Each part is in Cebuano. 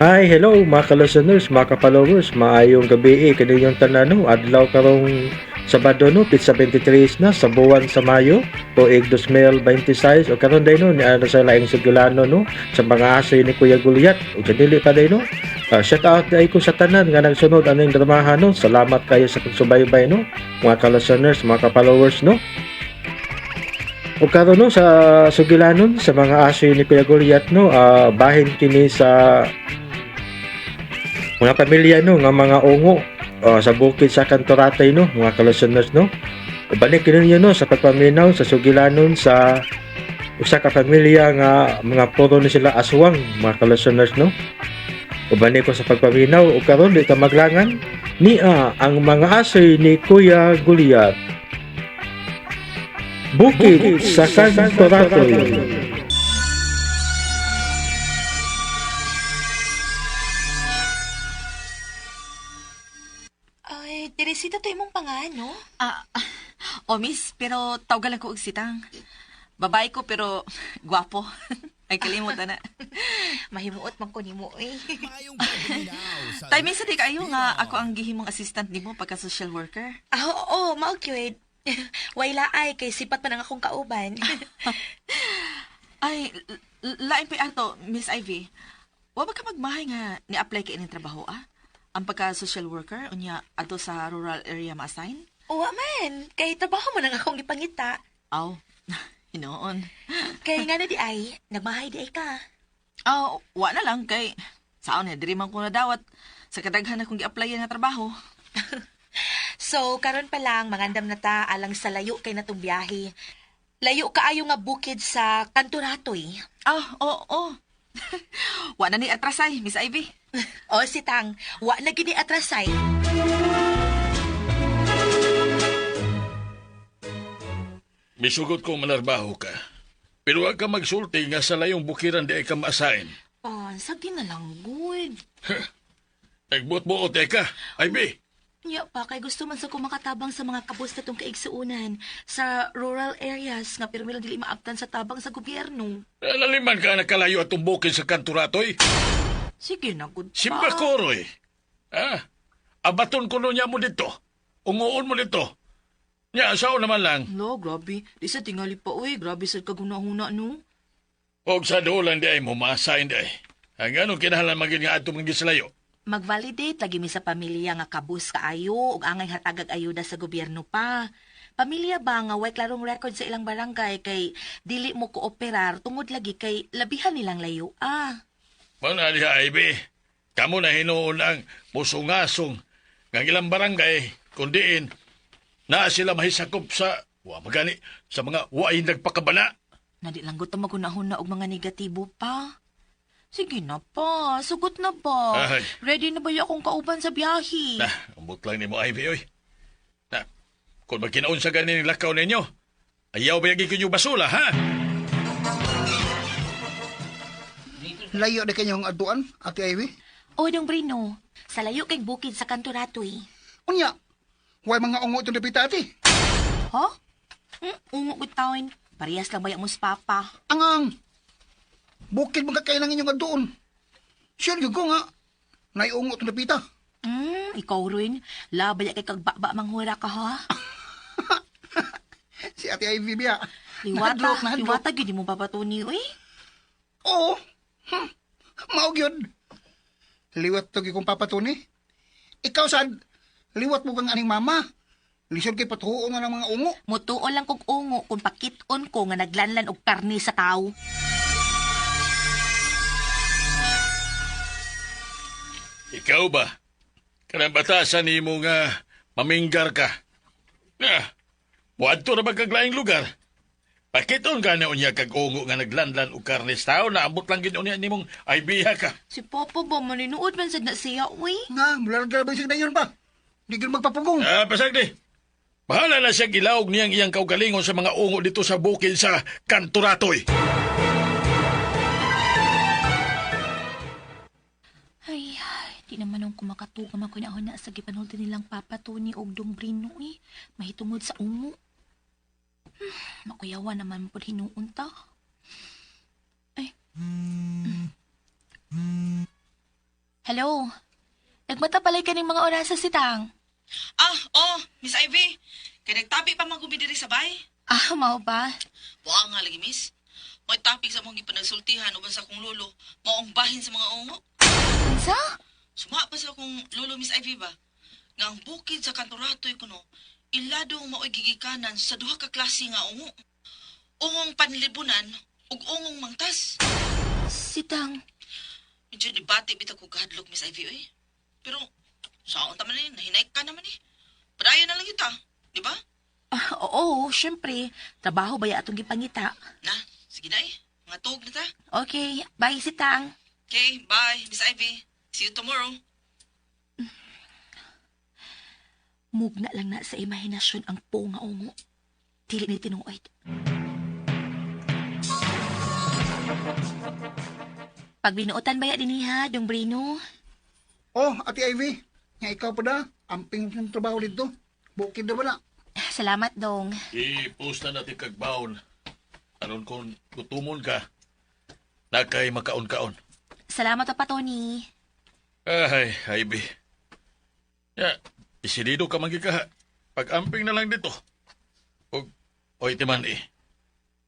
Hi, hello mga ka-listeners, mga ka-followers, maayong gabi eh, kaninyong tanan no, adlaw karong Sabado no, pizza 23 na sa buwan sa Mayo, tuig 2026 o karon day no ni ana sa laing sugilano no sa mga asoy ni Kuya Gulyat o sa dili pa day no. Shout out day ko sa tanan nga nagsunod aning dramahan no. Salamat kayo sa pagsubaybay no, mga ka-listeners, mga ka-followers no. O karon no sa sugilanon sa mga asoy ni Kuya Gulyat no, bahin kini sa mga pamilya no nga mga ungo sa bukid sa Kantoratay no, mga ka-listeners no. O balik kini no sa pagpaminaw sa sugilanon sa usa ka pamilya nga mga puro ni sila aswang, mga ka-listeners no. O balik ko sa pagpaminaw o karon di ta maglangan nia ang mga asoy ni Kuya Gulyat. Bukid sa Kantoratoy. Ay, Teresita, to imong pangan, no? Ah, oh miss, pero tawag lang ko og sitang. Babae ko pero gwapo. Ay kalimot na. Mahimuot man ko nimo, eh. Tay minsan di kayo nga ako ang gihimong assistant nimo pagka social worker. Ah, oo, mao gyud. Way laay kay sipat man ang akong kauban. Ay, lain pa ato, Miss Ivy. Wa ba ka magmahay nga ni-apply ka ining trabaho ah? Ang pagka social worker unya adto sa rural area ma-assign? Uwa man, kay trabaho man ang akong gipangita. Aw, hinoon. Kay nga na di ay, nagmahay di ay ka. Aw, wa na lang kay saon ni diri man ko nadawat sa kadaghan akong gi-applyan nga trabaho. So, karon pa lang mangandam na ta alang sa layo kay natong biyahe. Layo kaayo nga bukid sa Kanturatoy. Ah, oo, oo. Wa na ni atrasay, Miss Ivy. O sitang, wa na gini atrasay. Misugot ko manarbaho ka. Pero wag ka magsulti nga sa layong bukiran di ay ka maasain. Oh, sagi na lang, good. Nagbuot-buot eh ka. Ay, be. Nya pa, kay gusto man sa kumakatabang sa mga kabos na tong kaigsuunan sa rural areas nga pero dili maabtan sa tabang sa gobyerno. Laliman ka nakalayo at tumbukin sa kanturatoy. Sige na, good pa. Simba koroy. Ah, abaton ko niya mo dito. Unguon mo dito. Nya, sao naman lang. Lo, grabe. Di sa tingali pa, uy. Grabe sa kaguna-huna, no? Og sa doon lang di ay mo maasain di ay. Ang anong kinahanglan maging nga atong mga gislayo. Mag-validate lagi mi sa pamilya nga kabus kaayo ug angay hatagag ayuda sa gobyerno pa. Pamilya ba nga way klarong record sa ilang barangay kay dili mo kooperar tungod lagi kay labihan nilang layo ah. Mao diha ay be. Kamo na hinuon ang musungasong nga ilang barangay kundiin na sila mahisakop sa wa magani sa mga waay nagpakabana. Nadi lang gud ta magunahuna og mga negatibo pa. Sige na pa, sugot na ba? Ay. Ready na ba yung akong kauban sa biyahe? Na, ambot lang nimo Ivy oy. Na, kung magkinaon sa ganin lakaw ninyo, ayaw ba yagi kinyo basula, ha? Layo na kanyang aduan, Ate Ivy. O dong Brino, sa layo kay bukid sa Kanturatoy. Unya, way mga ungo itong dapita, ate. Ha? Ungo gud tawon. Parehas lang baya mo sa papa. Angang, bukid mo kakain ang inyong aduon. Sure, yun ko nga. Naiungo itong dapita. Ikaw rin. Labay kay kagbaba manghura ka ha. Si Ate Ivy biya. Liwata, Nahadlok, nahadlok. liwata gyud mo papatuni uy. Oo. Mao gyud. Liwat to kong papatuni. Ikaw sad, liwat mo kang aning mama. Lisod kay patuon na ng mga ungo. Mutuo lang kog ungo kung pakit-on ko nga naglanlan og karni sa tao. Ikaw ba? Kanang batasan nimo nga maminggar ka. Na, muadto na ba kag laing lugar? Pakiton ka na unya kag ungo nga naglanlan og karnes tao na ambot lang gid unya nimong Ivy ha ka. Si Papa ba maninuod man sad na siya uy. Nga, mularga ba siya dayon pa? Di gyud magpapugong. Ah, pasag di. Bahala na siya gilawog niyang iyang kaugalingon sa mga ungo dito sa bukid sa Kanturatoy. Ay, di naman nung kumakatugam ako na na sa gipanulti nilang Papa Tony og Dong Brino eh. Mahitungod sa ungo. Makuyawa naman po hinuon ta. Ay. Hello. Nagmata palay ka ng mga orasa si Tang. Ah, oh, Miss Ivy. Kay nagtabi pa man gumi diri sa bay. Ah, mao ba? Buang nga lagi, miss. May topic sa mong gipanagsultihan uban sa akong lolo. Mao ang bahin sa mga ungo. Unsa? Suma pa sa akong lolo, Miss Ivy ba? Nga ang bukid sa kanturatoy kuno, iladong mao'y gigikanan sa duha ka klase nga ungo. Ungong panlibunan ug ungong mangtas. Si Tang. Medyo debate bitaw ko kahadlok, Miss Ivy, oy. Pero saon ta man ni, nahinay ka naman eh. Padayon na lang kita, di ba? Ah, oo, syempre. Trabaho ba ya atong gipangita? Na, sige na eh. Mga tuog na ta. Okay, bye si Tang. Okay, bye, Miss Ivy. See you tomorrow. Mugna lang na sa imahinasyon ang po nga ungo. Dili ni tinuod. Pag binuotan ba ya dinhi ha, Dong Brino? Oh, Ate Ivy, nga ikaw pa da, amping ng trabaho dito. Bukid na ba na? Salamat, Dong. I-post na natin kagbaon. Aron kung gutumon ka, na kay makaon-kaon. Salamat pa, Tony. Ay, Ivy. Ya, isilido ka man gikaha. Pag-amping na lang dito. Og, oy, timan eh.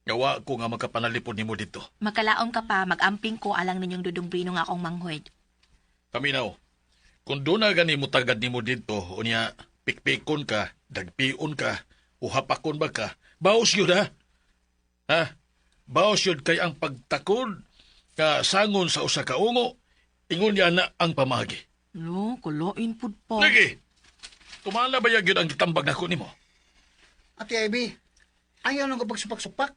Gawa ko nga makapanalipod nimo dito. Makalaom ka pa, mag-amping ko alang ninyong Dudong Brino nga akong manghod. Paminaw, kung doon na gani mo tagad nimo dito, unya, pikpikon ka, dagpion ka, uhapakon ba ka, baos yun ha? Ha? Baos yun kay ang pagtakod ka sangon sa usa ka ungo, ingon niya na ang pamagi. Lo, kulain pud pa. Lagi, tumala ba yun ang gitambag nako nimo? Ate Ivy, ayaw lang ko pagsupak-supak.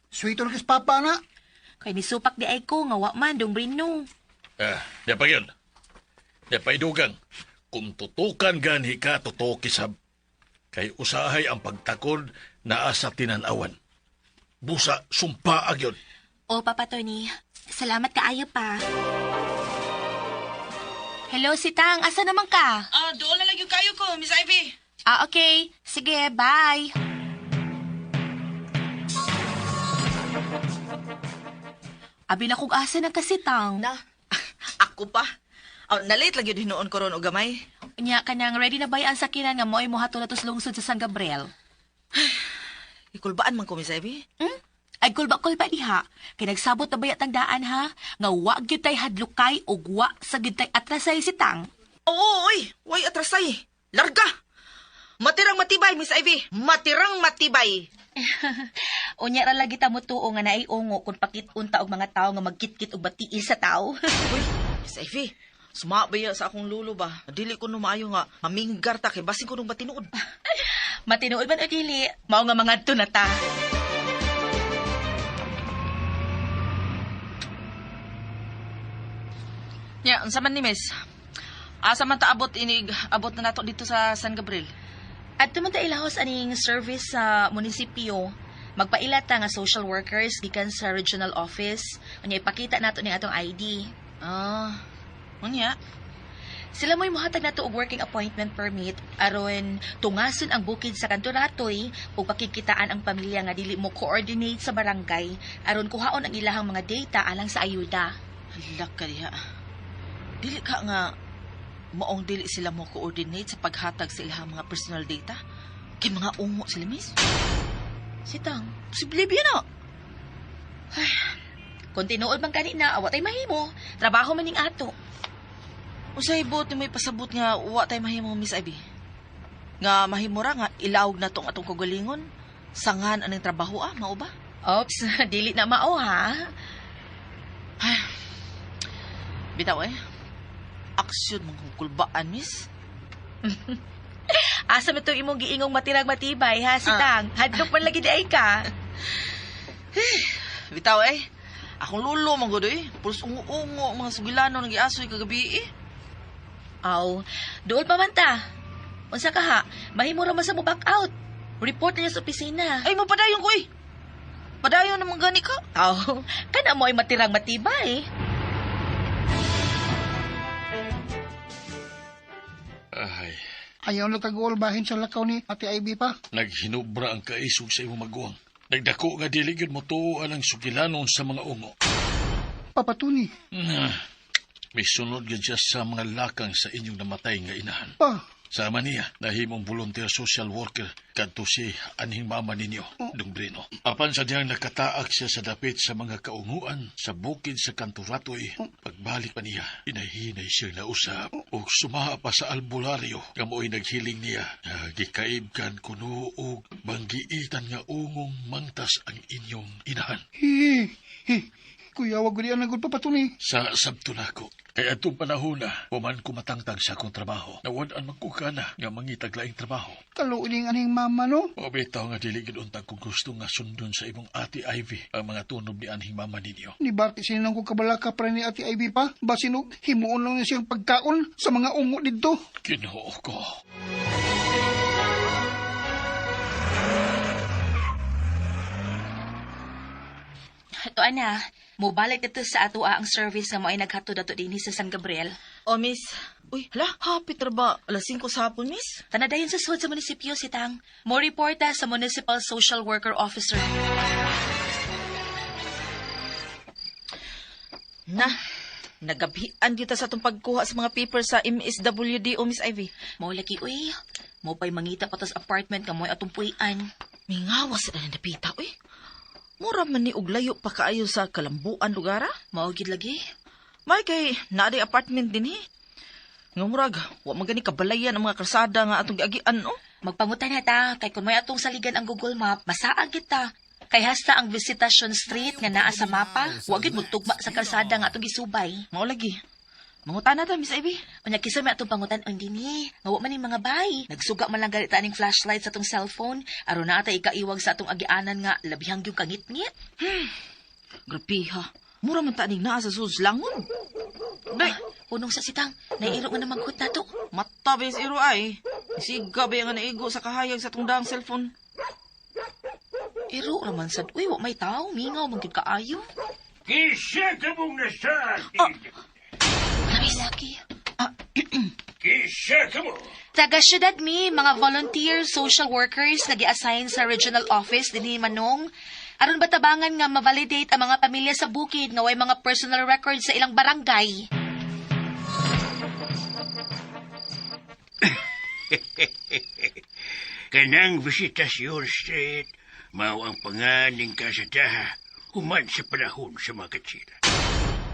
Sweet na kis papa na. Kay nisupak di ay ko nga wa man Dong Brino. Ah, di pa yun. Di pa idugang. Kung tutukan gani ka, totoo kisab. Kay usahay ang pagtakod naa sa tinanawan. Busa, sumpa agyon. O, Papa Tony, salamat kaayo pa. Hello, si Tang. Asa naman ka? Ah, doon na lang yung kayo ko, Miss Ivy. Ah, okay. Sige, bye. Abi na kung asa na kasi, Tang. Na, ako pa. Oh, nalate lang yun hinuon ko ron og gamay. Nya, kanang ready na ba ang sakinan nga mo'y mohato na tos lungsod sa San Gabriel? Ikulbaan man ko, Miss Ivy. Hmm? Ay, kulba-kulba diha. Kay nagsabot na ba yatang daan, ha? Nga wa gyud tay hadlukay ug wa sa gyud tay atrasay si Tang. Oo, oy, way atrasay. Larga! Matirang matibay, Miss Ivy. Matirang matibay. Unya ra lagi ta mo tuo nga naay ungo kung pakit-unta og mga tawo nga magkitkit og batiis sa tao. Uy, Miss Ivy, suma ba ya sa akong lulo ba? Dili ko no maayo nga maminggar ta kay basin ko nung batinuod. Matinuod man o dili, mao nga mangadto na ta. Nya, unsa man ni Miss? Asa man ta abot inig abot na nato dito sa San Gabriel? Adto man ta ilahos aning service sa munisipyo. Magpaila ta nga social workers gikan sa regional office. Unya ipakita nato ning atong ID. Ah, unya. Sila mo'y mohatag nato og working appointment permit aron tungason ang bukid sa kanturatoy ug pakikitaan ang pamilya nga dili mo coordinate sa barangay aron kuhaon ang ilahang mga data alang sa ayuda. Hala ka diha. Dili ka nga maong dili sila mo coordinate sa paghatag sa ilang mga personal data. Kay mga ungo sila, miss. Sitang, Posible ba na? kung tinuod man gani na, awa tay mahimo. Trabaho man ning ato. Usay buot ni may pasabot nga wa tay mahimo, Miss Ivy. Nga mahimo ra nga ilawog na tong atong kagalingon. Sangan aning trabaho ah, mao ba? Oops, dili na mao ha. Bitaw eh. Aksyon mong kung kulbaan, miss. Asa man tong imong giingong matirag matibay ha, sitang. Hadlok man lagi di ay ka. Bitaw eh. Akong lulo man gud eh. Pulos ungo-ungo mga sugilano nang giasoy kagabi eh. Aw, dool pa man ta. Unsa ka ha? Mahimo ra man sa mo back out. Report na niya sa opisina. Ay, mapadayon ko eh. Padayon naman gani ka. Aw, kana mo ay matirang matibay. Ay, Ayaw lang kag bahin sa lakaw ni Ate Ivy pa. naghinubra ang kaisog sa imong maguwang. Nagdako nga dili gyud mo tuo ang sugilanon sa mga ungo. Papa Tony, Ah, Misunod gyud siya sa mga lakang sa inyong namatay nga inahan. Pa, Sama niya, nahimong volunteer social worker kadto si anhing mama ninyo, Dong Brino. Apan sa diyang nakataak siya sa dapit sa mga kaunguan sa bukid sa Kanturatoy, pagbalik pa niya, hinahinay siya nausap o sumaa pa sa albularyo nga mo'y naghiling niya nga gikaibkan kuno og banggiitan nga ungong mangtas ang inyong inahan. hi, hi. Kuya, wag gud ang Papa Tony. Sa sabto nako. Kay atong panahon na, human ko matangtang sa akong trabaho. Nawad-an man ko kana nga mangitag laing trabaho. Kaluoy ning aning mama, no? O bitaw nga dili gid unta kung gusto nga sundon sa imong Ate Ivy ang mga tunob ni anhing mama ninyo. Ni Bart sininang ko kabalaka para ni Ate Ivy pa. Basin og himuon lang niya siyang pagkaon sa mga ungo didto. Ginoo ko. Ato ana, mobalik dito sa atoa ang service nga mo'y naghatod ato dinhi sa San Gabriel. O, miss. Uy, hala, hapit ra ba? Alas 5 sa hapon, miss? Tanadayon sa sud sa munisipyo si Tang. Mo reporta sa Municipal Social Worker Officer. Na, nagabhian dito sa atong pagkuha sa mga papers sa MSWD o Miss Ivy. Mao lagi uy. Mo pa'y mangita pa tas apartment nga mo'y atong puy-an. Mingawas na napita, uy. Mura man ni og layo pa kaayo sa kalambuan lugar, ah. Mao gid lagi. May kay naa apartment din eh. Nga murag, wa man gani kabalayan ang mga kalsada nga atong giagian, oh. Magpangutan na ta kay kun may atong saligan ang Google Map, masaag gid ta. Kay hasta ang Visitation Street nga naa sa mapa, wa gid motugma sa kalsada nga atong gisubay. Mao lagi. Mangutan na ta, Miss Ivy. Unya kinsa may atong pangutan on dinhi. Nga wa man ning mga bay. Nagsuga man lang ganit aning flashlight sa atong cellphone aron naa ta ikaiwag sa atong agianan nga labihang gyud kangitngit. Grabe ha. Mura man ta ning naa sa suslangon. Day, Punong sa sitang, naiiro nga namangkot nato. mata ba yung iro ay. Siga ba yung nga naigo sa kahayag sa atong daang cellphone? Iro raman sad. Uy, wa may tao, mingaw man gyud kaayo. Kinsa ka mong nasakit? Laki. Kinsa ka mo? Taga syudad mi, mga volunteer social workers nga gi-assign sa regional office dinhi Manong. Aron batabangan nga ma-validate ang mga pamilya sa bukid nga way mga personal records sa ilang barangay. Kanang Visitasyon Street, mao ang panganing kasadaha, human sa panahon sa mga katsila.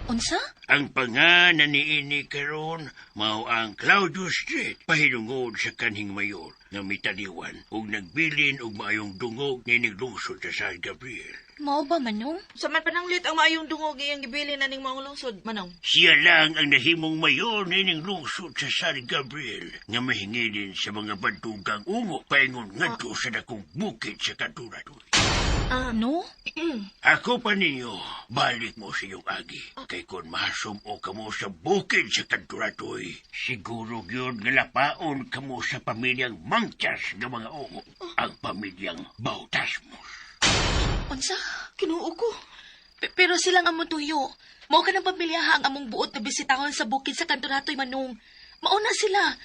Unsa? Ang panganan niini karon mao ang Claudio Street, pahinungod sa kanhing mayor nga mitaliwan ug nagbilin og maayong dungog niining lungsod sa San Gabriel. Mao ba Manong? Sa man pananglit ang maayong dungog iyang gibili na ning maong lungsod, Manong. Siya lang ang nahimong mayor niining lungsod sa San Gabriel nga mahingilin sa mga bantugang ungo paingon ngadto sa dakong bukid sa Kanturatoy. Ano? Ako pa ninyo, balik mo sa iyong agi. Kay kung mahasum-o kamo sa bukid sa Kanturatoy, siguro gyud nga lapaon kamo sa pamilyang Mangtas nga mga ungo, ang pamilyang Bautasmos. Unsa? Kinuo ko. Pero silang among tuyo. Mao ka ng pamilya ang among buot na bisitahon sa bukid sa Kanturatoy, Manong. Mauna sila.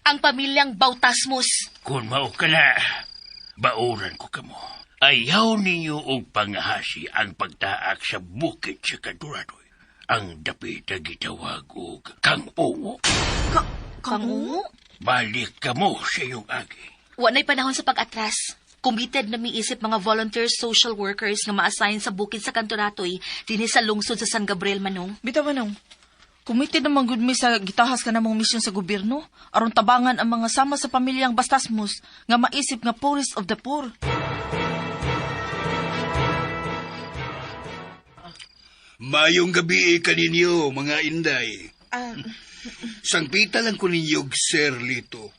Ang pamilyang Bautasmos. Kung mao ka na, bauran ko kamo. Ayaw ninyo og pangahasi ang pagtaak sa bukid sa Kanturatoy. Ang dapit na gitawag og kang-ungo. Kangungo? Balik kamo sa iyong agi. Wa na'y panahon sa pag-atras. Committed na miisip mga volunteer social workers nga ma-assign sa bukid sa Kanturatoy dinhi sa lungsod sa San Gabriel, Manong. Bitaw, Manong. Committed naman gud mi sa gitahas ka namong misyon sa gobyerno aron tabangan ang mga sama sa pamilyang Bastasmos nga maisip nga poorest of the poor. Mayong gabi kaninyo, mga inday. Ah, Sangpita lang ko ninyo, Sir Lito.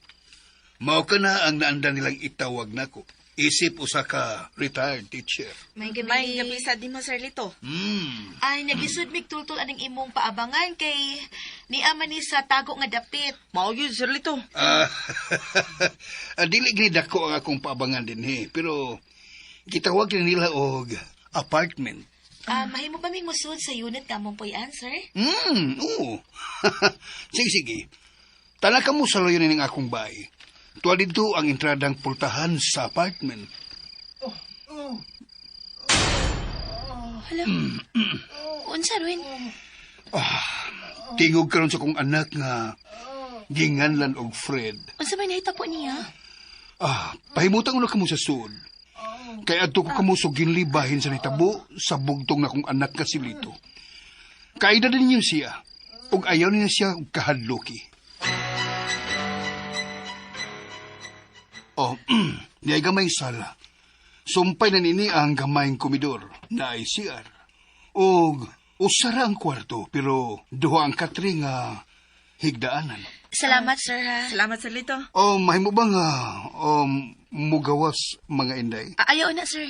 Mao ka na ang naanda nilang itawag nako. Isip usa ka retired teacher. May gabi sa di mo, Sir Lito. Ay, nagisud mig tultol aning imong paabangan kay niama ni sa tago nga dapit. Mao gyud, Sir Lito. Ah, dili gini dako ang akong paabangan dinhi, pero gitawag ni nila og apartment. Ah, mahimo ba ming musud sa unit nga among puy-an, sir? Oo. Sige, sige. Tanaka mo sa loyo ning akong bahay. Tuwa dito ang entradang pultahan sa apartment. Hala. Unsa Ruin? Tingog karon sa kong anak nga ginganlan og Fred. Unsa may nahitabo niya? Ah, pahimutang una kamo sa suod. Kay adto ko kamo sa ginlibahin sa nitabo sa bugtong na kong anak nga si Lito. Kaida din niyo siya, ug ayaw niya siya og kahadluki. Oh, niay gamay sala. Sumpay na nini ang gamayng komidor na ay CR. Og usara ang kwarto pero duha ang katre nga higdaanan. Salamat, sir, ha. Salamat, Sir Lito. Oh, mahimo ba nga mugawas mga inday? Ayaw na, sir.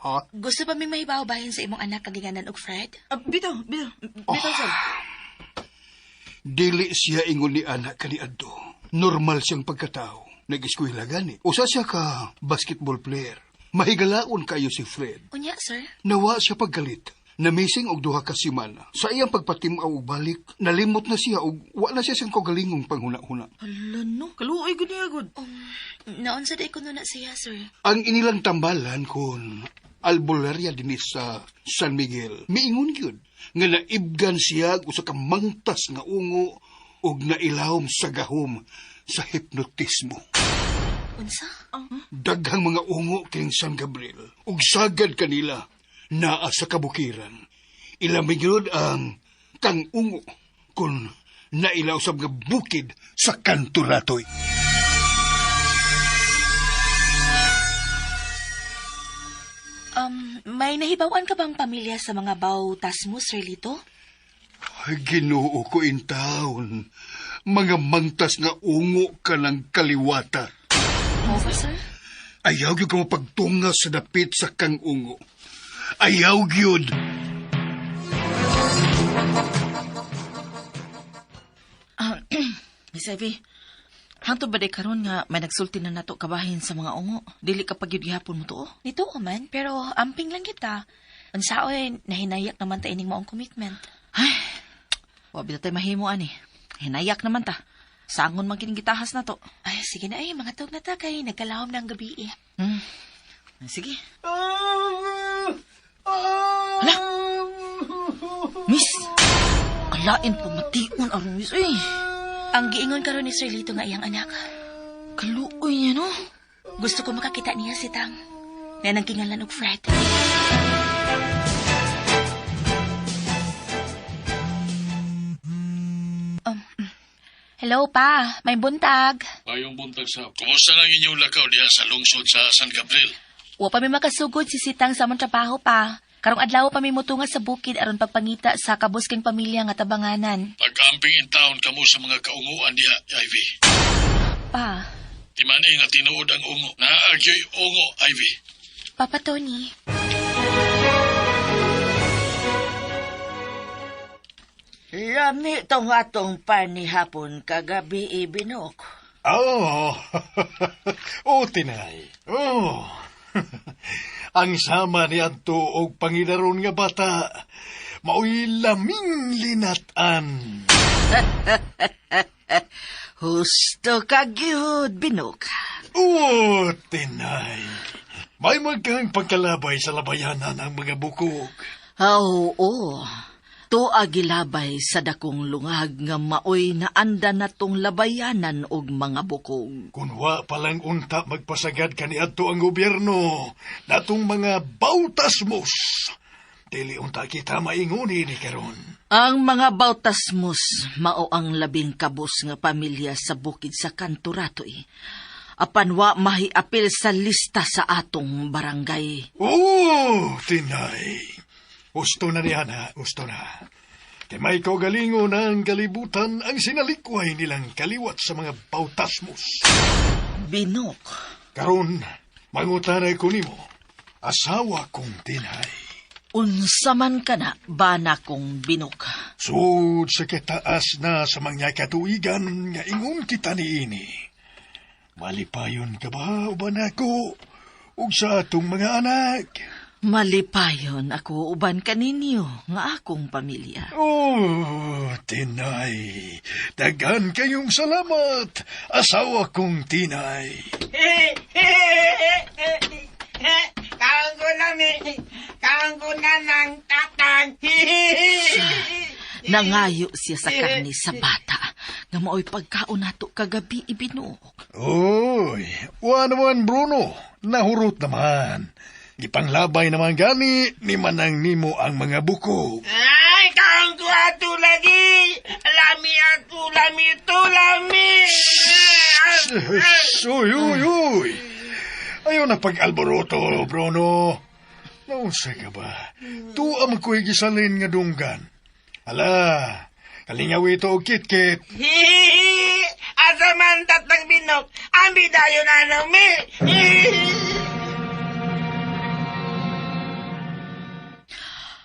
Ha? Gusto pa mi mahibaw bahin sa imong anak kaginganan og Fred? Ah, bitaw, bitaw. Bitaw, sir. Dili siya ingon ni anak kaniadto. Normal siyang pagkatao. Nag-eskwela gani. Usa siya ka basketball player. Mahigalaon kayo si Fred. Unya, sir. Nawa siya paggalit. Namising og duha ka semana. Sa iyang pagpatimaw og balik, nalimot na siya og wa na siya siyang kaugalingong panghuna-huna. Hala, no. Kaluoy gud niya, gud. Naon sa day kuno na siya, sir. Ang inilang tambalan kon albularya dinhi sa San Miguel. Miingon gyud nga naibgan siya og usa ka mangtas nga ungo ug nailawom sa gahom sa hipnotismo. Unsa? Daghang mga ungo kining San Gabriel ug sagad kanila naa sa kabukiran. Ilami gyud ang kang-ungo kun nailaw sa mga bukid sa Kanturatoy. May nahibawan ka bang pamilya sa mga bawtas mo, Sir Lito? Ay, Ginoo ko in town. Mga mangtas nga ungo ka ng kaliwata. Mao ba, sir? Ayaw gyud ka mapagtunga sa dapit sa kang ungo. Ayaw gyud. Ah, Miss Ivy, hangtod ba day karon nga may nagsulti na nato kabahin sa mga ungo? Dili ka pagyud gihapon mo tuo. Nito ko man, pero amping lang kita. Unsaoy, nahinayak naman ta ining maong commitment. Ay, wa bitaw tay mahimo ani. Hinayak naman ta. Sangon man kining gitahas na to. Ay, sige na ay, mga tug na ta kay nagkalahom na ang gabi eh. Sige. Hala! Miss! Kalain pamation aron miss. Uy, Ang giingon karon ni Sir Lito nga iyang anak. kaluoy niya no. Gusto ko makakita niya si Tang. Na nangkingalan og Fred. Hello pa, may buntag. Payong buntag sa... Kumusta lang inyong lakaw diha sa lungsod sa San Gabriel? Wa pa mi makasugod si Sitang sa among trabaho pa. Karong adlaw pa mi motunga sa bukid aron pagpangita sa kabusking pamilya nga tabanganan. Pagkamping in town kamo sa mga kaunguan diha, Ivy. Pa, Timani nga tinuod ang ungo. Naagyo'y ungo, Ivy. Papa Tony. Lami tong atong panihapon kagabi ibinok. Oo. Oh, tinay. Oh. Ang sama ni Adto og pangidaron nga bata, mao'y laming linatan. Husto ka gyud binok. Oo, tinay. May magkang pagkalabay sa labayanan ang mga bukog. Ah, oo. Tuwa gilabay sa dakong lungag nga maoy naanda natong labayanan og mga bukog. Kun wa palang unta magpasagad kaniadto ang gobyerno, natong mga bautasmos. Dili unta kita mainguni ni karon. Ang mga Bautasmos mao ang labing kabus nga pamilya sa bukid sa Kanturatoy. Apan wa mahiapil sa lista sa atong barangay. Oo, tinay. Gusto na niya na, gusto na. Kay may kaugalingon ang kalibutan ang sinalikway nilang kaliwat sa mga bautasmos. Binok. Karon, mangutanay ko nimo, asawa kong tinay. Unsa man ka na, bana kong binok. Sud sa kitaas na sa mga katuigan nga ingon kita niini. Malipayon ka ba uban ako ug sa atong mga anak? Malipayon ako uban kaninyo nga akong pamilya. Oh, tinay. Daghan kayong salamat, asawa kong tinay. Kanggo na mi. Kanggo na ng tatang. Nangayo siya sa karne sa bata nga maoy pagkaon nato kagabi, Binok. Uy, wa naman Bruno, nahurot naman. Gipanglabay naman gani ni Manang nimo ang mga buko. Ay, kaon ko ato lagi. Lami ato, lami to, lami. Uy, uy, uy. Ayaw na pag-alboroto, Bruno. Naunsa ka ba? Tuwa man ko'y gisalin nga dunggan. Ala, kalingaw ito og kitkit. Hihihi! Asa man Tatang Binok, ang bidayon na mi.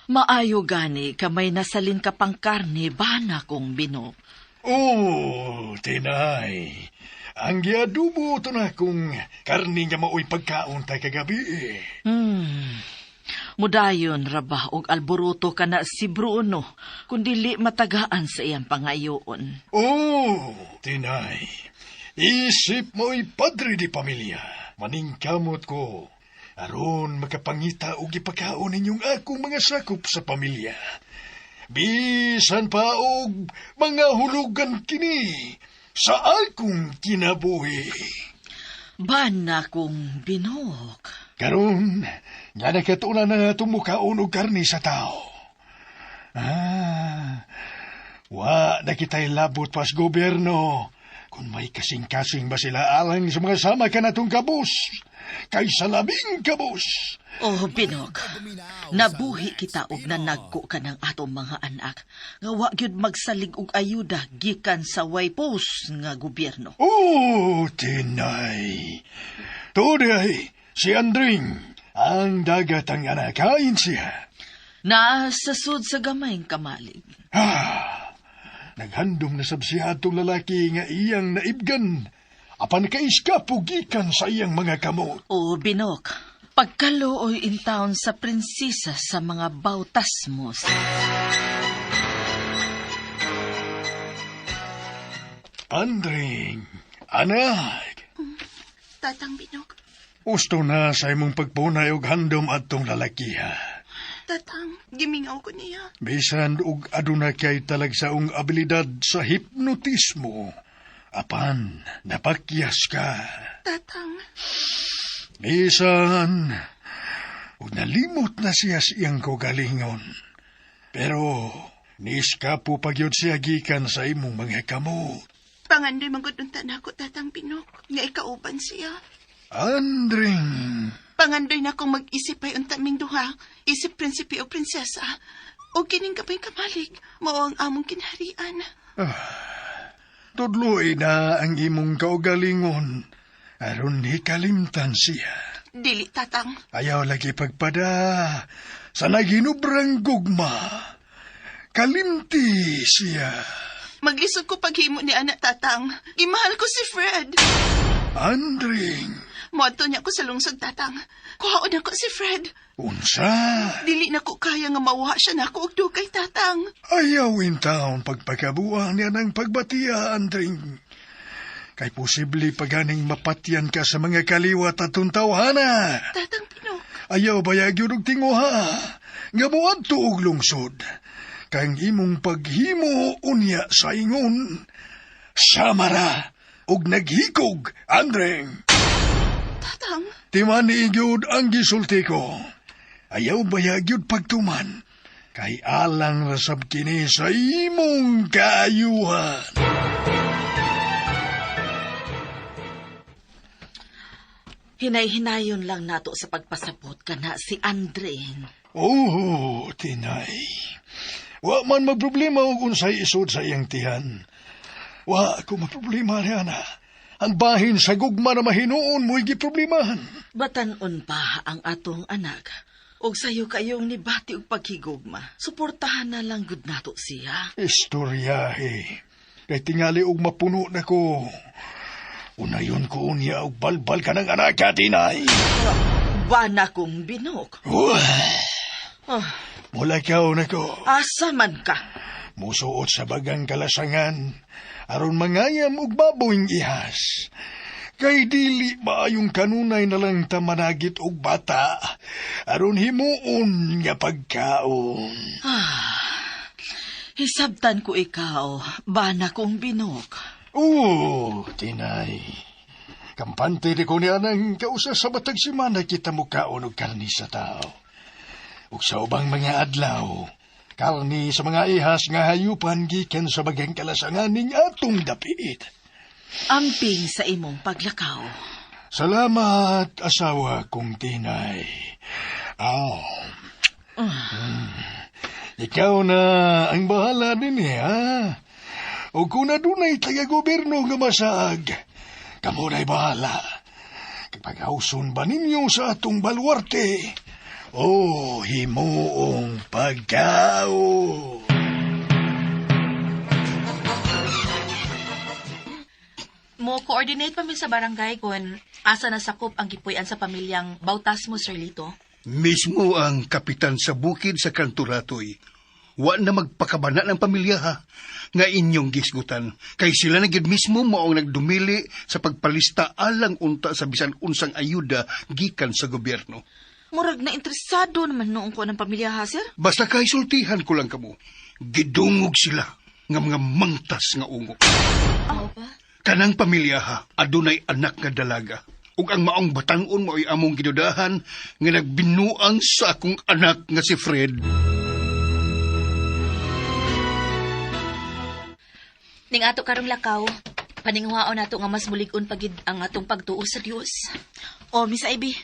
Maayo gani kamay nasalin ka pang karne bana kong Binok. Oh, tinay. Ang giadubo to na kung karni nga maoy pagkaon tay kagabi. Mudayon ra ba og alboroto kana si Bruno kung dili matagaan sa iyang pangayoon. Oh, tinay. Isip mo'y padre di pamilya. Maningkamot ko. Aron makapangita og ipakaon ninyong akong mga sakop sa pamilya. Bisan pa og mga hulugan kini sa akong kinabuhi. Bana kong Binok. Karon, nga nakatunan na tumukaon og karni sa tao. Ah, wa na kita'y labot pas gobyerno. Kung may kasing-kasing ba sila alang sa mga sama ka natong kabus, kay sa labing kabus. Oh, Binok. Nabuhi kita og nanagko ka ng atong mga anak. Nga wa gyud magsalig og ayuda gikan sa way post nga gobyerno. Oh, tinay. Tuday, si Andring, ang dagat ang anak, kain siya. Naa sa sud sa gamayng kamalig. Ah, naghandom na sab siya atong lalaki nga iyang naibgan. Apan kaiskapo gikan sa iyang mga kamot. Oh, Binok. Pagkaluoy in town sa prinsesa sa mga bautas mo. Andring, anak, Tatang Binok, usto na sa imong pagpunay og handom atong lalakiha. Tatang, gimingaw ko niya. Bisan og aduna kay talagsaong abilidad sa hipnotismo. Apan, napakyas ka. Tatang, Bisan, ug nalimot na siya sa iyang kaugalingon. Pero, niiskapo pa gyud siya gikan sa imong mga kamot. Pangandoy manggod unta nako, Tatang Binok, nga ikauban siya. Andring, Pangandoy na akong mag-isip ay unta ming duha, isip prinsipe o prinsesa. O kining kapay kamalig, mao ang among kinaharian. Tudloy na ang imong kaugalingon. Aron hikalimtan siya. Dili, Tatang. Ayaw lagi pagpada sa naginubrang gugma. Kalimti siya. Maglisod ko paghimo ni anak, Tatang. Gimahal ko si Fred. Andring, Moadto niya ko sa lungsod, Tatang. Kuhaon ako si Fred. Unsa? Dili na ko kaya nga mawha siya nako og dugay, Tatang. Ayaw in town pagpakabuang niya ng pagbatiya, Andring. Kay posible paganing mapatyan ka sa mga kaliwat atong tawhana. Tatang Pinok. Ayaw bayag yun og tinguha. Nga moadto og lungsod. Kang imong paghimo unya sa ingon. Samara og naghikog, Andring. Tatang. Timan ni gyud ang gisulti ko. Ayaw bayag yun pagtuman. Kay alang rasab kini sa imong kaayuhan. Hinay-hinayon lang nato sa pagpasabot ka na si Andring. Oh, tinay. Wa man magproblema og unsay isod sa iyang tiyan. Wa ko maproblema niya na. Ang bahin sa gugma na mahinuon mo'y giproblemahan. Batanon pa ang atong anak. Og sayo kayong nibati og paghigugma. Suportahan na lang gud nato siya. Istoryahe. Kay tingali og mapuno na ko. Unayon ko unya og balbal ka ng anak ka, tinay. Bana kong Binok. Uy, Ah, mulakaw na ko. Asa man ka? Musuot sa bagang kalasangan, aron mangayam og baboyng ihas. Kay dili maayong kanunay na lang ta managit og bata, aron himuon nga pagkaon. Hisabtan ko ikaw, bana kong binok. Oo, Tinay. Kampante di ko niya ng kausa sa batag simana kita mukaon og karni sa tao. Ug sa ubang mga adlaw, karni sa mga ihas nga hayupan gikan sa bagang kalasangan ning atong dapit. Amping sa imong paglakaw. Salamat, asawa kong Tinay. Aw. Ikaw na ang bahala din eh, ha? O kung nadunay taga-gobyerno nga masaag, kamo na'y bahala. Kapag hauson ba ninyo sa atong baluarte, o himuong pagkao. Mo coordinate pa mi sa barangay kung asa nasakop ang gipuy-an sa pamilyang Bautasmo, Sir Lito. Mismo ang kapitan sa bukid sa Kanturatoy, wa na magpakabana ng pamilya ha, nga inyong gisgutan. Kay sila na gid mismo mao ang nagdumili sa pagpalista alang unta sa bisan unsang ayuda gikan sa gobyerno. Murag na interesado naman noong ko ng pamilya ha, sir. Basta kay sultihan ko lang kamo, gidungog sila nga mga mangtas nga ungo. Kanang pamilya ha, adunay anak nga dalaga. Ug ang maong batan-on mao'y among gidudahan nga nagbinuang sa akong anak nga si Fred. Ning ato karong lakaw, paninghuaon nato nga mas mulig-on pagid ang atong pagtuo sa Dios. O, Miss Ivy,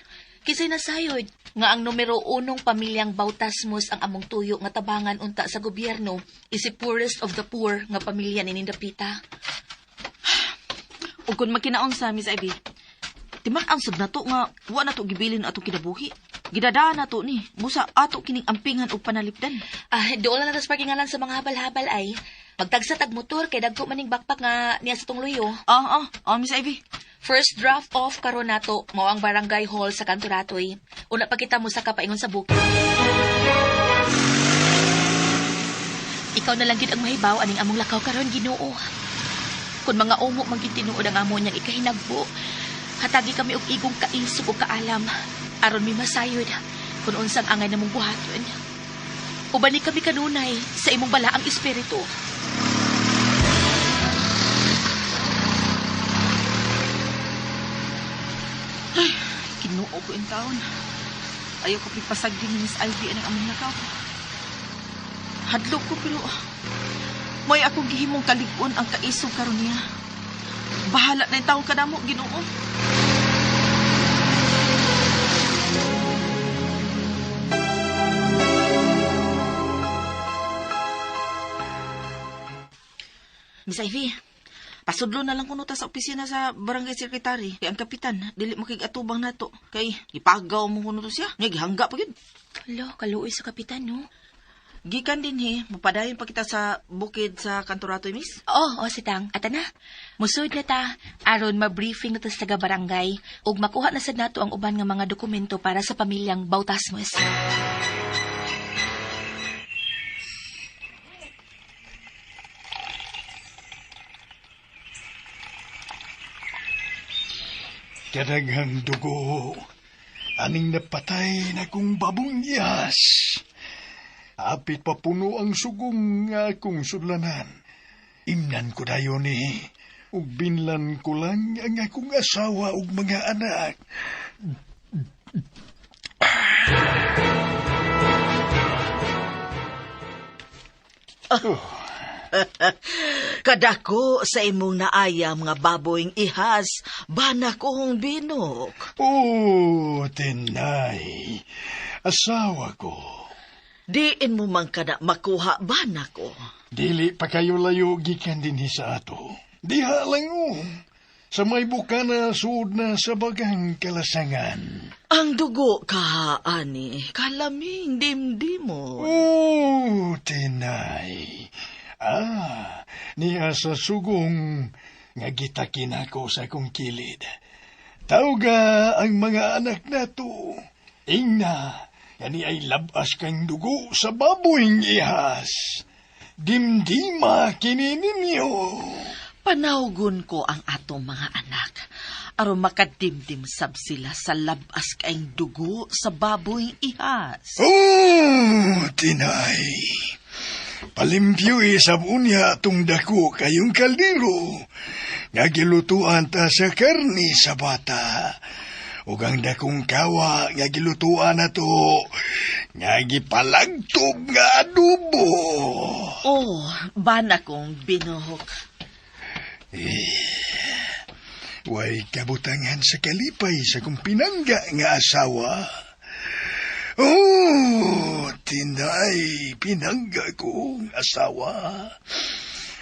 Kisay nasayod nga ang numero unong pamilyang Bautasmos ang among tuyo nga tabangan unta sa gobyerno is the poorest of the poor nga pamilya ni Nindapita. ug kun makinaon sa Miss Ivy, timak ang sud nato nga wa na to gibilin atong kinabuhi. Gidadaan nato ni, busa ato kining ampingan og panalipdan. Ah, doon lang na tas parkingalan sa mga habal-habal ay. Magtagsa tag motor kay dagko maning backpack nga niya sa tong luyo. Miss Ivy. First draft off karon nato mao ang barangay hall sa Kanturatoy. Una pa kita mo sa kapaingon sa bukid. Ikaw na lang gid ang mahibaw aning among lakaw karon, Ginoo. Kun mga ungo man gid tinuod ang amo niyang ikahinagbo, hatagi kami og igong kaisog ug kaalam aron mi masayod kun unsang angay namong buhaton. Ubani kami kanunay sa imong balaang espiritu. Kinuo ko in taon. Ayaw ko pipasagdi ni Miss Ivy anang among lakaw. Hadlok ko pero may akong gihimong kalig-on ang kaisog karon niya. Bahala na yung taong kadamo, Ginoo. Miss Ivy, pasudlo na lang kuno ta sa opisina sa barangay secretary. Kay ang kapitan, dili makig-atubang nato. Kay ipagaw mo kuno to siya. Nga gihangga pa gyud. Hala, kaluoy sa kapitan, no? Gikan din he, mapadayon pa kita sa bukid sa Kanturatoy, miss. Oo, oh, sitang. Ata na. Musod na ta, aron ma-briefing na ta sa taga-barangay ug makuha na sad nato ang uban nga mga dokumento para sa pamilyang Bautasmos. Kadaghang dugo, aning napatay na kong babong ihas. Apit pa puno ang sugong nga akong sudlanan. Imnan ko dayon ni, ug binlan ko lang ang akong asawa ug mga anak. Kadako sa imong naaya mga baboyng ihas, bana kong binok. Oh, Tinay, asawa ko. Diin mo man kada makuha bana ko. Dili pa kayo layo gikan dinhi sa ato. Diha lang o. Sa may bukana suod na sa bagang kalasangan. Ang dugo ka, ani, kalaming dimdimo. Oh, Tinay. Ah, niya sa sugong nga gitakin ako sa akong kilid. Tawga ang mga anak nato. Ingna, kani ay labas kang dugo sa baboyng ihas. Dimdima kini ninyo. Panawgon ko ang atong mga anak. Aron makadimdim sab sila sa labas kaing dugo sa baboy ihas. Oh, Tinay. Palimpyo isab unya atong dako kayong kaldero. Nga gilutuan ta sa karni sa bata. Ug ang dakong kawa nga gilutuan nato nga gipalagtob nga adobo. Oh, bana kong binuhok. Way kabutangan sa kalipay sa kong pinangga nga asawa. Oh, tinday, pinangga kong asawa.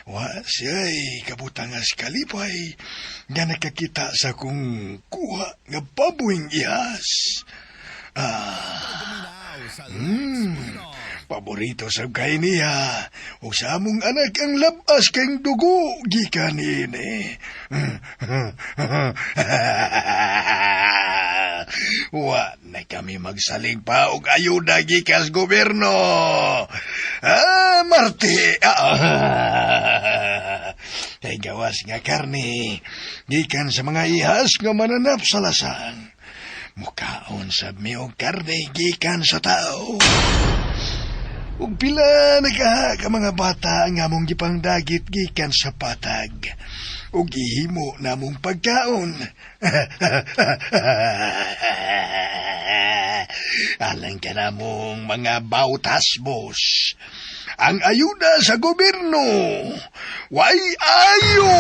Wa siya'y kabutangan sa kalipay nga nakakita sa kong kuha nga baboyng ihas. Paborito sa kay niya ug sa among anak ang labas kang dugo gikan niini. Wa na kami magsalig pa og ayuda gikan sa gobyerno. Ah, Marti. Ah. Kay gawas nga karne gikan sa mga ihas nga mananap sa lasang. Mukaon sab mi og karne gikan sa tao. Ug pila na ka mga bata ang among gipangdagit gikan sa patag. Ug gihimo namong pagkaon. Alang ka namong mga bautasmos. Ang ayuda sa gobyerno, way ayo!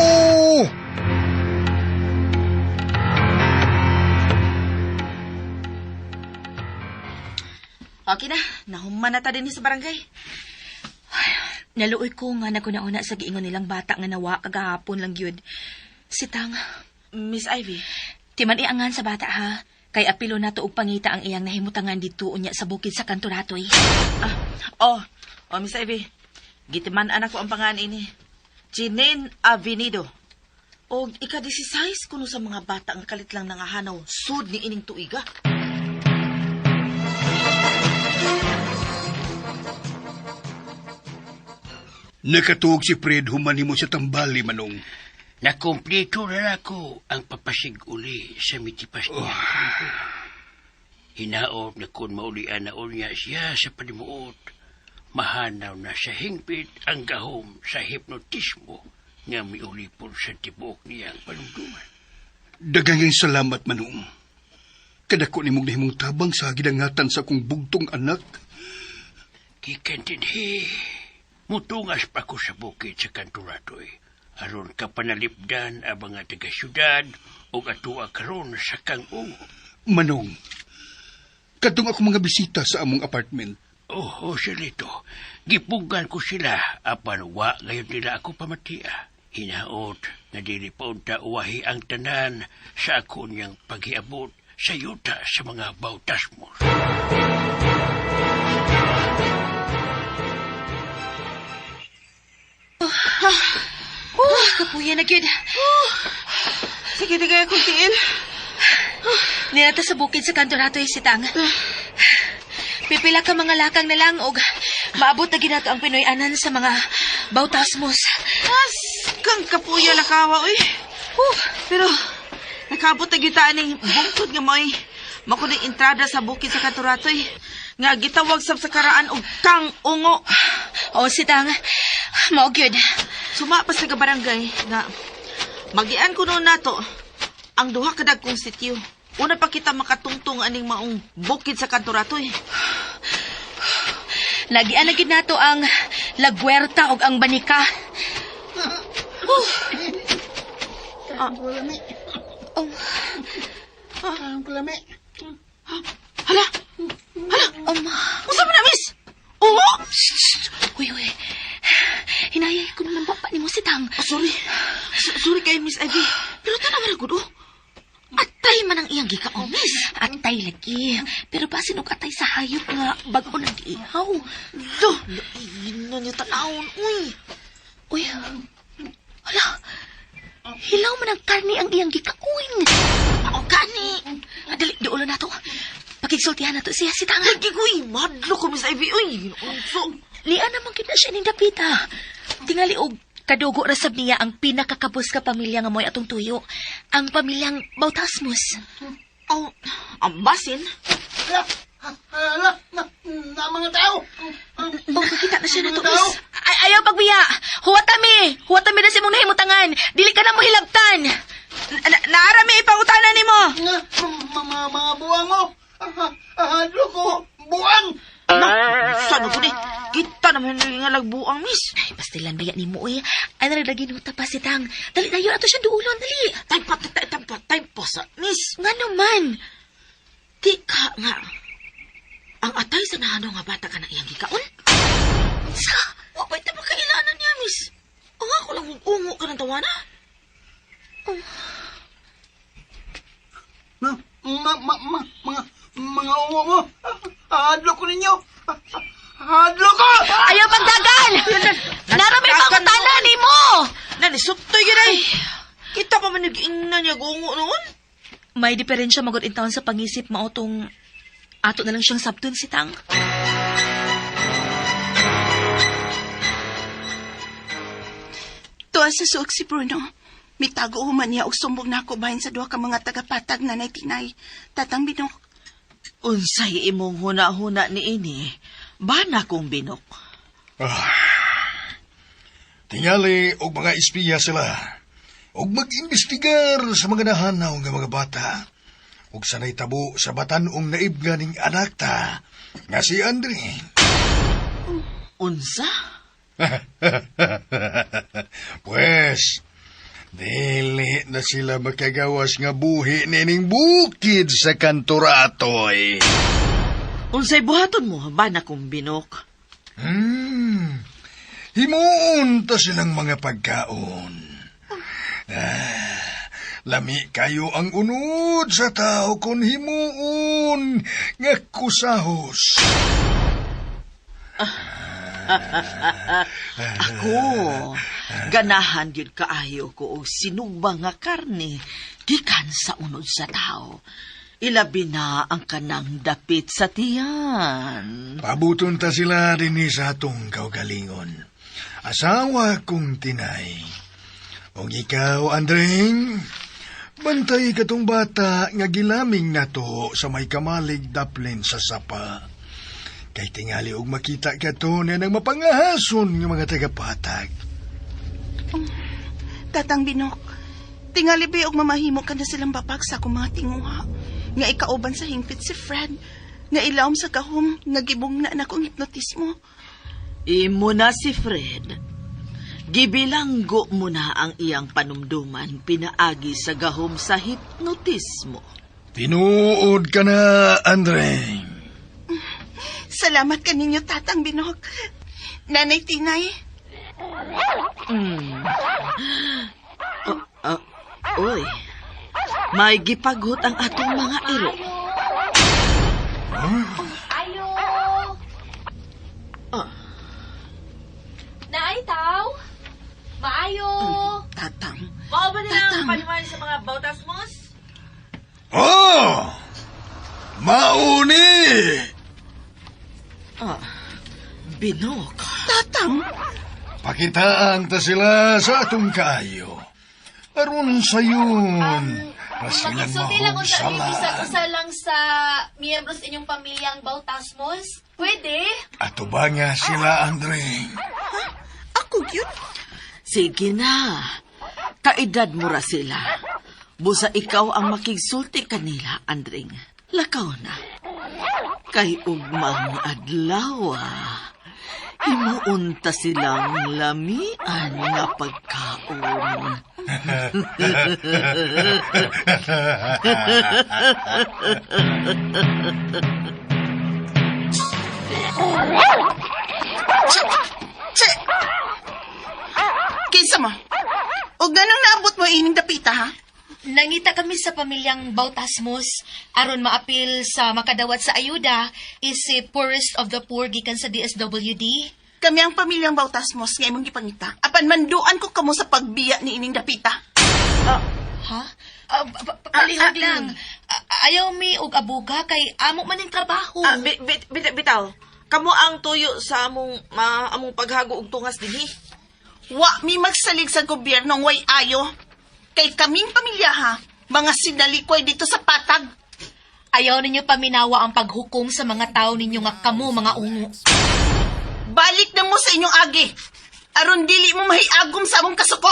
Okay na, nahuman na ta din sa barangay. Naluoy ko nga naguna-una sa giingon nilang bata nga nawa kagahapon lang yun. Sitang, Miss Ivy, timan iangan sa bata ha. Kay apilo na to og pangita ang iyang nahimutangan dito unya sa bukid sa Kanturatoy. Ah, oh, Miss Ivy. Gitiman anak ko ang pangan ini. Janine Avenido. Og ika-16 kuno sa mga bata ang kalit lang nangahanaw sud ni ining tuiga. Nakatuog si Fred human nimo sa tambali, Manong. Nakumplito na ako ang papasiguli sa mitipas niya. Hinaot na kung maulian na unya siya sa panimuot, mahanaw na sa hingpit ang gahom sa hipnotismo nga miulipon sa tibuok niyang panumduman. Daghang salamat, Manong. Kadako nimong nahimong tabang sa gidangatan sa akong bugtong anak. Gikan dinhi, mutungas pa ko sa bukid sa Kanturatoy. Aron kapanalipdan ang mga taga-syudad o atua karon sa kang-ungo. Manong, kadtong ako mga bisita sa among apartment. Oo, Silito. Gipugan ko sila apan wa ngayon nila ako pamatia. Hinaot na dili pa unta uwahi ang tanan sa ako niyang paghiabot sa yuta sa mga bautasmos. Oh, kapuya na gyud. Sige, tigay akong tiil. Nilata sa bukid sa Kanturatoy sitang. Pipila ka mga lakang na lang og maabot na ginato ang Pinoy-anan sa mga bautasmos. As, kang kapuya lakawa, uy. Pero, nakaabot na gyud ni bungtod nga mo'y makuning entrada sa bukid sa Kanturatoy. Nga gitawag sab sa karaan og kang ungo. O sitang, mao gyud. Suma pa sa barangay nga magian ko noon nato ang duha ka dagkong sityo. Una pa kita makatungtong aning maong bukid sa Kanturatoy. Lagian na gyud nato ang Lagwerta og ang Banika. Hala! Hala! Unsa man na, miss? Ungo? Uy, uy. Hinayay ko naman baba ni mo sitang. Oh, sorry. Sorry kay Miss Ivy. Pero tanaw ra gud oh. Atay man ang iyang gikaon, miss. Atay lagi. Pero basin og atay sa hayop nga bag-o nang giihaw. Lo, lain na niya tanawon, uy. Uy. Hala. Hilaw man ang karni ang iyang gikaon. Ako kani. Dali, duolo na to. Pakigsultihan na to siya si Tanga. Lagi ko, madlo ko, Miss Ivy. Uy, unso. Lian naman kita siya ning dapita. Tingali og kadugo rasab niya ang pinakakabos ka pamilya nga mo'y atong tuyo. Ang pamilyang Bautasmos. Oh, ang basin. Oh, kakita na siya na to, miss. Ayaw pagbiya. Huwat mi. Huwat mi na sa imong nahimutangan. Dili ka na mo hilabtan. Naara mi ipangutana nimo. Nga, mga buwang mo. Hadlo ko, buwang! Na, saan ko ni? Kita naman nga lagbuang, miss. Ay, pastilan baya ni mo eh. Ay, nalaglaginuta pa si Tang. Dali na yun. Ato siya duulon. Dali. Time pa, time, time pa, time pa sa, miss. Nga naman. Di ka nga. Ang atay sa nahano nga bata ka na iyang gikaon? Sa? Wapay ta makailanan niya, miss. Ang ako lang ungo ka ng tawana. Ma, ma, ma, ma, mga, mga ungo mo. Hadlo ko ninyo. Hadlo ko! Ayaw pagdagan! Nara may pangutana ni mo! Nani, suktoy yun ay. Kita pa man nag-ingna niya gungo noon. May diferensya magod in town sa pangisip mao tong ato na lang siyang sabton si Tang. Tuwa sa suog si Bruno. Mitago human niya og sumbong nako bahin sa duha ka mga tagapatag na Tinay. Tatang Binok, Unsay imong huna-huna ni ini, bana kong binok. Tingali og mga espiya sila. Og mag-imbestigar sa mga nahanaw nga mga bata. Og sanay tabo sa batan-ong naib nga ning anak ta, nga si Andre. Unsa? Pues, dili na sila makagawas nga buhi nining bukid sa kanturatoy. Unsay buhaton mo, bana kong binok. Himuon ta silang mga pagkaon. Ah, lami kayo ang unod sa tao kon himuon nga kusahos. Ako, ganahan gyud kaayo ko og sinugba nga karne gikan sa unod sa tao. Ilabi na ang kanang dapit sa tiyan. Pabuton ta sila dinhi sa atong kaugalingon. Asawa kong Tinay. Og ikaw, Andreng, bantay katong bata nga gilaming nato sa may kamalig daplin sa sapa. Kay tingali og makita ka to na nang mapangahason nga mga tagapatag. Tatang Binok, tingali ba og mamahimo ka na silang babag sa akong mga tinguha. Nga ikauban sa hingpit si Fred. Nga ilawom sa gahom, nga gibong na nakong hipnotismo. Imo na si Fred. Gibilanggo mo na ang iyang panumduman pinaagi sa gahom sa hipnotismo. Tinuod ka na, Andreng. Salamat kaninyo, Tatang Binok. Nanay Tinay, Uy, may gipaghot ang atong mga iro. Ayo! Ah. Naay taw? Maayo! Tatang. Mao ba nila ang panimal sa mga bautas mos? Oh! Mauni! Ah, binok. Tatang! Pakitaan ta sila sa atong kaayo. Aron sayon, na silang Makisulti lang unta mahugsalan. bisag usa lang sa miyembro sa inyong pamilyang Bautasmos. Pwede? Ato ba nga sila, Andreng? Ako yun? Sige na. Kaedad mo ra sila. Busa ikaw ang makigsulti kanila, Andring. Lakaw na. Kay ugmang adlaw, ah. Himuunta silang lamian nga pagkaon. Che! Kinsa mo? O ganong naabot mo ining dapita, ha? Nangita kami sa pamilyang Bautasmos aron maapil sa makadawat sa ayuda is si poorest of the poor gikan sa DSWD. Kami ang pamilyang Bautasmos nga imong gipangita. Apan manduan ko kamo sa pagbiya ni ining dapita. Ha? Ah, palihog lang. Ayaw mi og abuga kay amo man ning trabaho. Ah, bitaw. Kamo ang tuyo sa among among paghago og tungas dinhi. Wa mi magsalig sa gobyerno ang way ayo. Kay kaming pamilya ha, mga sinalikoy dito sa patag. Ayaw ninyo paminawa ang paghukom sa mga tao ninyo nga kamo mga ungo. Balik na mo sa inyong agi. Aron dili mo mahiagom sa among kasuko.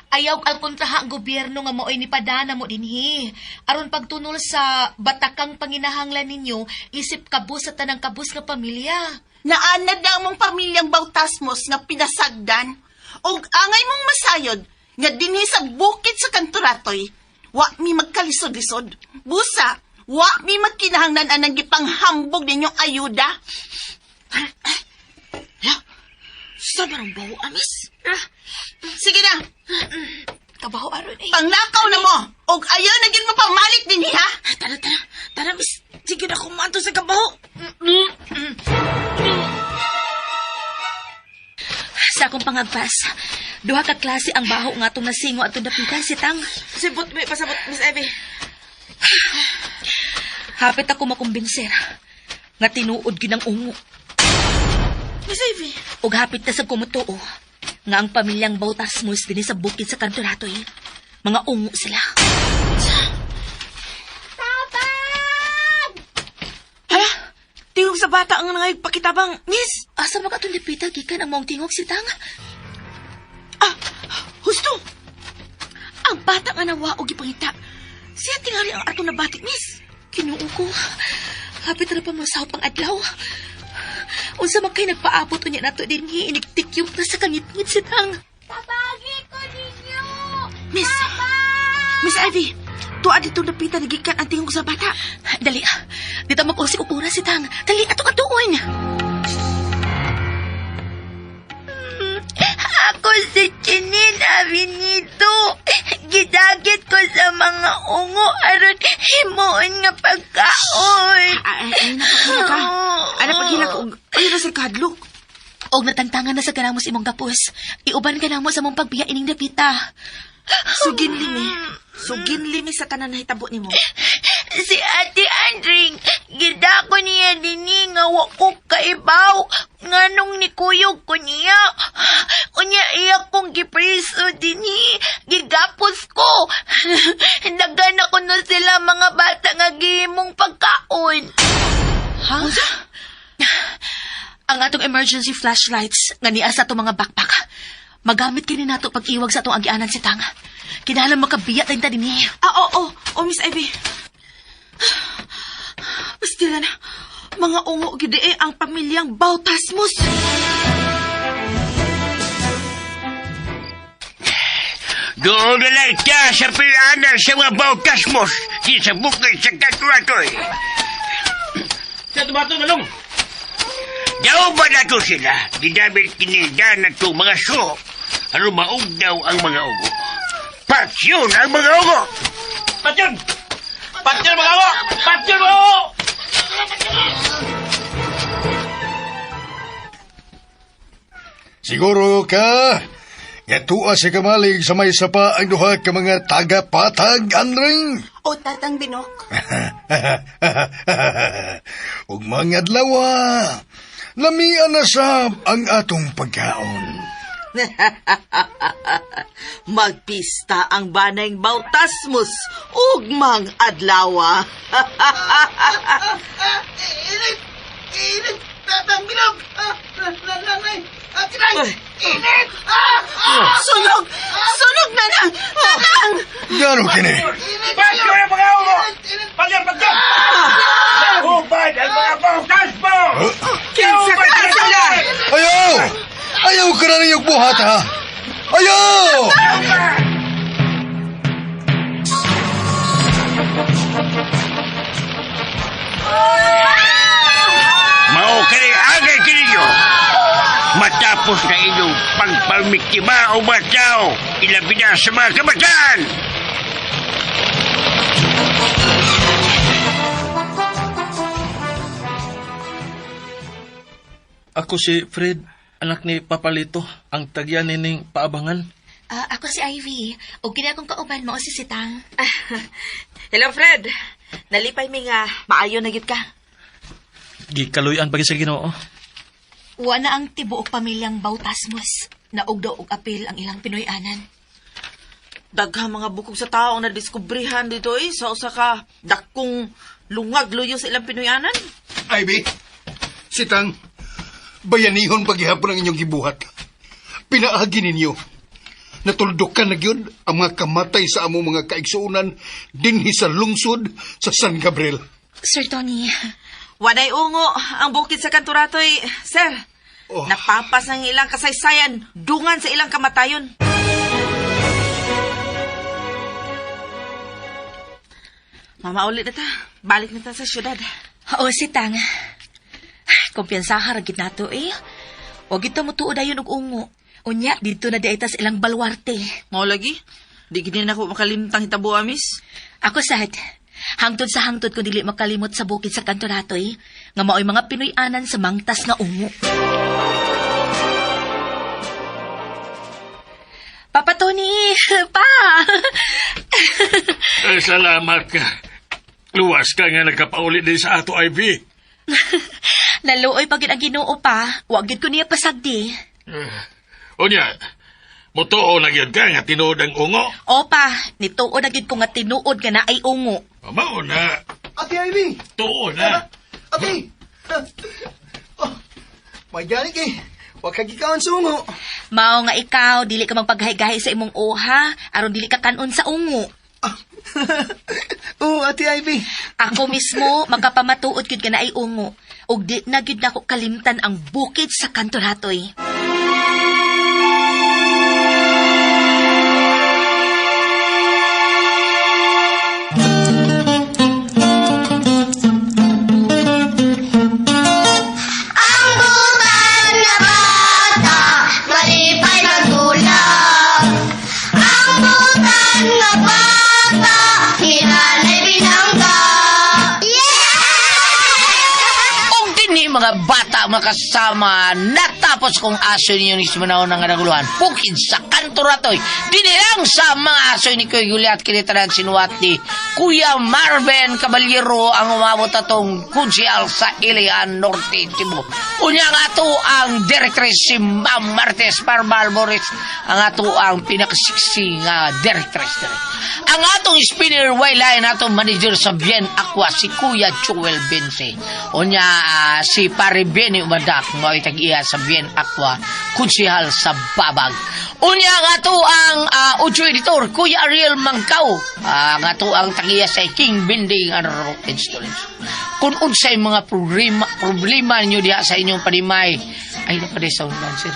Ayaw ang kontraha ang gobyerno nga maoy ni padana mo dinhi. Aron pagtunol sa batakang panginahanglan ninyo, isip kabus sa tanang kabus nga pamilya. Naanad na among pamilyang Bautasmos nga pinasagdan ug angay mong masayod nga dinhi sa bukid sa Kanturatoy, wa mi magkalisod-lisod. Busa, wa mi magkinahanglan anang gipanghambog ninyong ayuda. Sa barang bawo, amis. Sige na, Kabaho aron eh. panglakaw na mo ug ayaw na gyud mo pamalik dinhi ha. Tara, tara. Tara, miss. Sige na kumanto sa kabaho. Sa akong pangagpas, duha ka klase ang baho nga atong nasingo atong dapitan si Tang. Sibot, may pasabot, Miss Ivy. Hapit ako makumbinser nga tinuod gyud ang ungo. Miss Ivy. Ug hapit na sa kumutuo nga ang pamilyang Bautasmos dinhi sa bukid sa Kanturatoy. Mga ungo sila. Hala, tingog sa bata ang nangayagpakitabang, miss. Asa ba ka itong dapita gikan ang maong tingog si Tang? Ah, husto. Ang bata nga nawa og gipangita. Siya tingali ang atong nabati, miss. Kinuo ko. Hapit na pa masahop ang adlaw. Unsa man kay nagpaabot unya nato dinhi inigtikyok na sa kangitngit si Tang. Miss. Miss Ivy, tuwa dito napita nagikan ang tingog sa bata. Dali, dito mag-usik ukura si Tang. Dali, atong atuon. Ako si Chinin Avenito. Gidagit ko sa mga ungo aron himuon nga pagkaon. Ay, ay, napaghila ka. Ay, napaghila ka. Ay, nasa kahadlok. Og natantangan na sa kanamos imong gapos. Iuban ka namo sa mong pagbiya ining dapita. Sugin limi. Sugin limi sa tanan na hitabo nimo. Si Ate Andring, gida ko niya dini nga wa ko kaibaw. Nganong nikuyog ko niya. Unya iya kong gipreso dini. Gigapos ko. Dagan ako na sila mga bata nga gihimong pagkaon. Ha? Ang atong emergency flashlights nga niya sa atong mga backpack. Magamit kini nato pag-iwag sa atong agianan si Tang. Kinahanglan makabiya tayong dinhi. Ah, oo, oo, oh, Miss Ivy. Pastila na. Mga ungo gid eh, ang pamilyang Bautasmos. Doon na lang ka sa pilanan sa mga Bautasmos di sa bukid sa Kanturatoy. Sa tumato na long. Daw ba na to sila? Gidamit kinida na to mga so. Ano maugdaw ang mga ugo? Patsyon ang mga ugo! Patyon! Patyon mga ugo! Patyon mga ugo! Siguro ka, nga tuwa sa kamalig sa may sapa ang duha ka mga tagapatag, Andring. O Tatang Binok, Ug mga adlawa, lamian na sab ang atong pagkaon. Magpista ang banayng Bautasmos ug mang adlawa. Init! Init! Tatang Bilog! Nanay! Tinay! Init! Sunog! Sunog na na! Tatang! Gano kini? Patyon ang mga ugo! Patyon, patyon! Hubad ang mga Bautasmos! Kinsa ka sila? Ayaw! Ayaw ka na ninyong buhat, ha? Ayaw! Mao kini agay kininyo. Matapos na inyong pagpamiktima o mga tao, ilabi na sa mga kabataan. Ako si Fred, anak ni Papalito, ang tagyan nining paabangan. Ako si Ivy. Og kini akong kauban mao si Sitang. Hello, Fred. Nalipay mi nga maayo na gyud ka. Gikaluyan pagi sa Ginoo. Wa na ang tibuok pamilyang Bautasmos. Naog daw og apil ang ilang Pinoy-anan. Daghang mga bukog sa tao ang nadiskubrihan dito eh, sa usa ka dakong lungag luyo sa ilang Pinoyanan. Ivy, sitang, bayanihon paghihapon ang inyong gibuhat. Pinaagi ninyo. Natuldukan na gyud ang mga kamatay sa among mga kaigsuonan dinhi sa lungsod sa San Gabriel. Sir Tony, Waday ungo ang bukid sa kanturatoy, sir. Oh. Napapas ang ilang kasaysayan, dungan sa ilang kamatayon. Mama, ulit na ta. Balik na ta sa syudad. Oo, si Tang. Ay, kumpiyansaha ra gid nato eh. Wa gid ta motuo dayon og ungo. Unya didto na di ay ta sa ilang balwarte. Mao lagi. Di gid na ako makalimtang hitabo, miss. Ako sad. Hangtod sa hangtod kung dili makalimot sa bukid sa kantoratoy, nga maoy mga Pinoy-anan sa mangtas nga ungo. Papa Tony, pa! Eh, salamat ka. Luwas ka nga nagkapauli din sa ato, Ivy. Naluoy pa gid ang Ginoo pa. Wa gid ko niya pasagdi. Unya, mutuo na gyud ka nga tinuod ang ungo. Opa, nituo na gid ko nga tinuod nga naay ungo. Mao na, Ate Ivy! tuo na. Ate! Oh, may galing eh. Huwag ka gikaon sa ungo. Mao nga ikaw, dili ka magpaghahigahi sa imong oha, aron dili ka kanon sa ungo. Oo, Ate Ivy. Ako mismo magkapamatuod gyud nga naay ungo. Ug di na gyud nako kalimtan ang bukid sa kantoratoy. Ang butan na bata, malipay magulap. Ang butan na bata, hinanay binangga. Yeah! Og dinhi mga bata makasama natapos kong aso ninyo ni Simanao ng naguluhan bukid sa kantoratoy dinhi lang sa mga aso ni Kuya Guliat kinitanan sinuwat ni Kuya Marvin Caballero ang umabot atong kunsyal sa Ilian Norte Cebu. Unya nga ato ang directress si Ma'am Martes Parmal Boris ang ato ang pinakasiksi nga directress dire. Ang atong spinner wayline atong manager sa Bien Aqua si Kuya Joel Bense. Unya si Pare Benny Umadak mo ay tag-iya sa Bien Aqua kunsihal sa Babag. Unya nga ato ang audio editor Kuya Ariel Mangkaw. Ang ato ang tag-iya sa King Binding and Rock Installation. Kung unsay mga problema ninyo diha sa inyong panimay, ay na sound man, sir.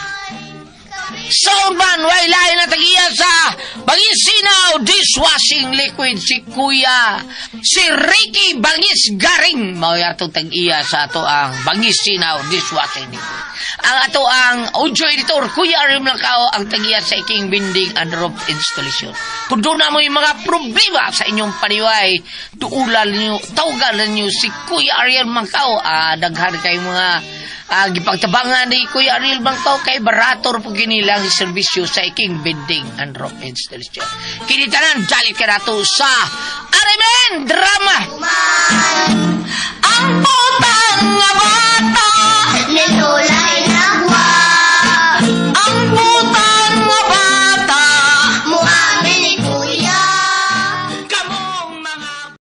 Soundman, way lain na tagiya sa Bangisinaw Dishwashing Liquid si Kuya si Ricky Bangis Garing. Mao atong tag-iya sa ato ang Bangisinaw Dishwashing Liquid. Ang ato ang audio editor Kuya Arim Langkao ang tag-iya sa King Binding and Rope Installation. Kung doon na mo yung mga problema sa inyong paniway, duulan niyo, tawagan niyo si Kuya Ariel Mangkao. Daghan kayong mga gipagtabangan ni Kuya Ariel Mangkao kay barator po kinilang serbisyo sa King Binding and Rope Installation. Kini tanan dalit ka nato sa Arimen Drama. Ang puta